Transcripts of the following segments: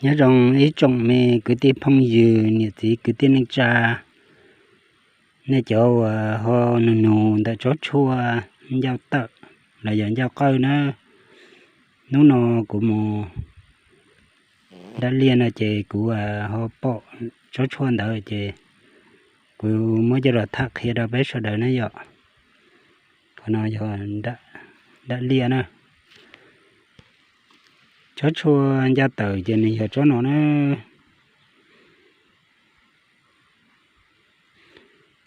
Nyob zoo ib tsoom me kwv tij phooj ywg, niam txiv kwv tij neej tsa, nej cov uas ho nug nug ntawm tsob tshuaj ncauj tawm los yog ncauj qawj na. Hnub no kuv mus dab liaj no ces kuv ho pom tsob tshuaj ntawd ces kuv muab coj los tham qhia rau peb sawv daws na yom. Qhov no yog dab liaj na. Tsob tshuaj ncauj tawm ces nws yog tsob no na.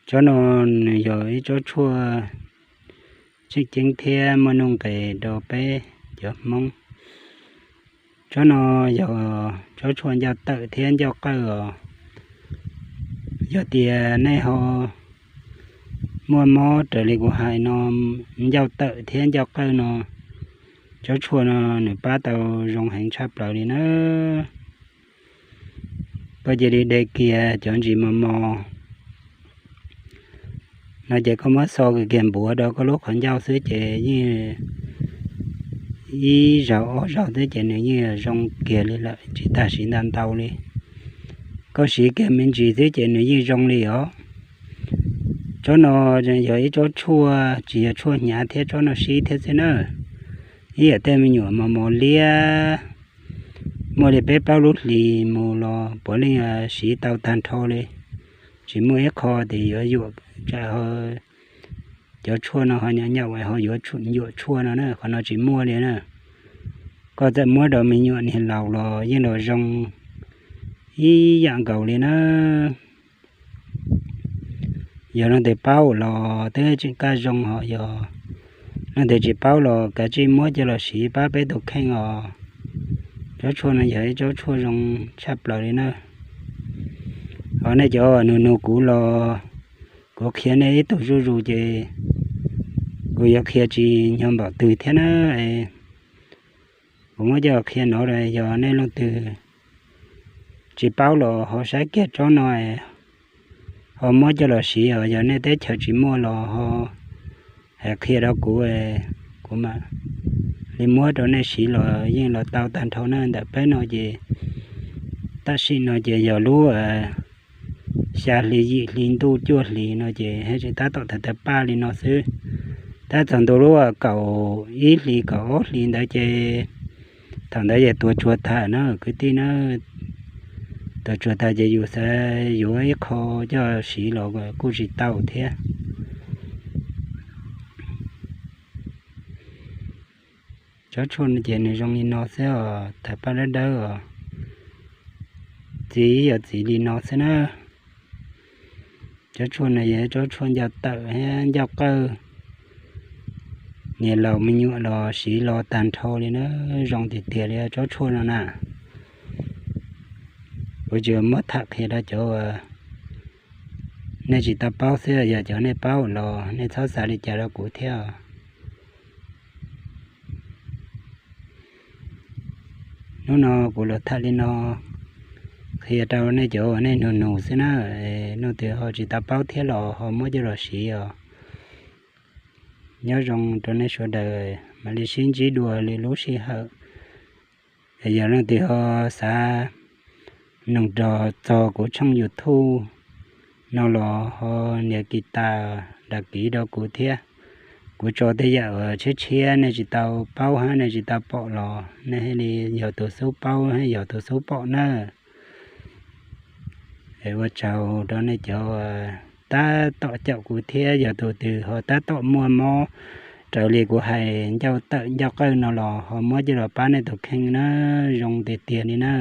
Tsob no nws yog ib tsob tshuaj tseem ceeb thiab muaj nuj nqis rau peb cov Hmoob. Tsob no yog tsob tshuaj ncauj tawm thiab ncauj qawj os. Yog tias nej ho muaj mob raws li kuv hais no, ncauj tawm thiab ncauj qawj no, tsob tshuaj no nws pab tau zoo heev tshaj plaws li na. Koj cia li de kiag cov ntsis mos mos no ces koj muab xo kiag npuav rau koj lub qhov ncauj xwb ces yeej ib zaug ob zaug xwb ces nws yeej zoo kiag li lawm, tsis tas siv ntau ntau li. Koj siv kiag me ntsis xwb ces nws yeej zoo li os. Tsob no yog ib tsob tshuaj, tsis yog tshuaj hnyav thiab, tsob no sib thiab xwb na. Ib yam tej me nyuam mos mos liab, muaj li peb plaub lub hlis mus los puav leej siv tau tag nrho li. Tsis muaj ib qho tias yuav yuam, tsam cov tshuaj no ho nyaum nyaum ho yuav yuam tshuaj no na, qhov no tsis muaj li na. Koj txawm muab rau me nyuam niag laus los yeej los zoo ib yam nkaus li na. Yog leej twg paub los twb tseem kaj zoo, ho yog leej twg tsis paub los kav tsij muab coj los siv pab peb tus kheej os. Tsob tshuaj no yog ib tsob tshuaj zoo tshaj plaws li na. Ho nej cov nug nug kuv los kuv qhia nej ib tug zuj zus ces kuv yuav qhia tsis nyog npaum twg thiab na. Kuv muab coj qhia no, yog nej leej twg tsis paub los ho saib kiag tsob no, ho muab coj los siv os. Yog nej teb chaws tsis muaj los ho hais qhia rau kuv, kuv mam li muab rau nej siv los yeej los tau tag nrho na. Ntawm peb no ces tam sim no ces yog lub xya hli yim hli ntuj cuaj hlis no ces tseem tab tom tawg tawg paj li no xwb. Tab txog ntua lub kaum ib hlis kaum ob hlis ntawd ces thaum ntawd ces tuag tsuag tag na kwv tij na. Tuag tsuag tag ces yus xav yuav ib qho coj siv los kuj tsis tau thiab. Tsob tshuaj no ces nws zoo li no xwb os, tawg paj dawb dawb os. Txiv yog txiv li no xwb na. Tsob tshuaj no yog tsob tshuaj ncauj tawm thiab ncauj qawj. Niam laus me nyuam los siv los tag nrho li na, zoo tiag tiag li tsob tshuaj no na. Kuv tsuas muab tham qhia rau cov nej tsis tau paub xwb, yog cov nej paub los nej txhob xav li cas rau kuv thiab. Hnub no kuv los tham li no qhia rau nej cov uas nej nug nug xwb na. Leej twg ho tsis tau paub thiab los ho muab coj los siv os. Nyob zoo rau nej sawv daws, mam li sib ntsib dua li lub sij hawm. Yog leej twg ho xav noog rog txog kuv tshooj YouTube no los ho nias kiv tas dam kiv rau kuv thiab. Kuv tso tej yam uas tshiab tshiab nej tsis tau paub hab nej tsis tau pom los nej thiaj li yog tus xub paub thiab yog tus xub pom na. Es ua tsaug rau nej cov tab tom caum kuv thiab, yog tus twg ho tab tom muaj mob raws li kuv hais ncauj tawm ncauj qawj no los ho muab coj los pab nej tus kheej na, zoo tiag tiag li na.